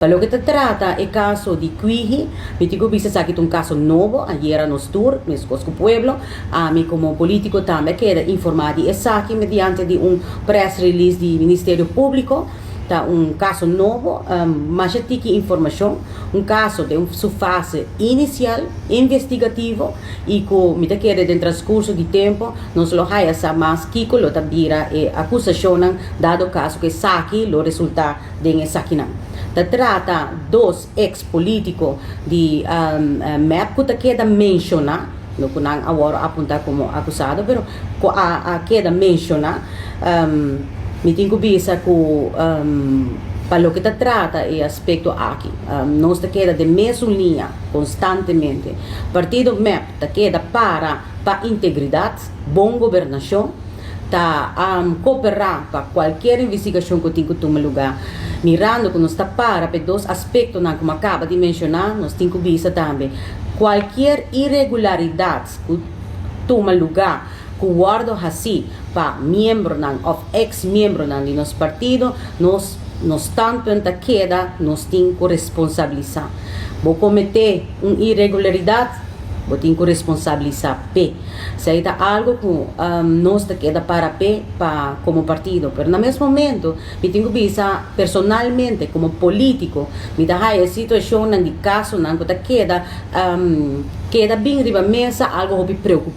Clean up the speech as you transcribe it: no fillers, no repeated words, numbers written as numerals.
Pa loke ta trata e kaso di Kwihi, mi tin ku bisa esaki ta un kaso nobo, ayera nos tur, meskos ku pueblo, ami komo polítiko tambe a keda informá di esaki mediante di un press release di Ministerio Públiko. Ta un kaso nobo, masha tiki informashon, un kaso den su fase inisial, investigativo, i ku mi ta kere den transkurso di tempu nos lo haya sa mas kiko lo ta bira e akusashonnan dado kaso ku esaki lo resultá den esakinan. Ta trata dos ex politico di mep cu ta keda menciona, no cu nan a worde apunta como acusado, pero cu a keda menciona. Mi tin cu bisa cu pa loke ta trata e aspecto aki, nos ta keda den mesun liña constantemente. Partido mep ta keda para pa integridad, bon gobernacion, ta koperá pa kualkier investigashon ku tin ku tuma lugá. Mirando ku nos ta para pa e dos aspektonan ku mi a kaba di menshoná, nos tin ku bisa tambe kualkier iregularidat ku tuma lugá ku wòrdu hasí pa miembronan òf eks miembronan di nos partido, nos nos standpunt ta keda nos tin ku responsabilisá. Bo kometé un iregularidat, bo tin ku responsabilisá p'e. Esei ta algo ku nos ta keda para p'e pa komo partido. Pero na mes momento mi tin ku bisa personalmente komo polítiko mi ta haya e situashonnan di kasonan ku ta keda keda bin riba mesa algo hopi preokupante.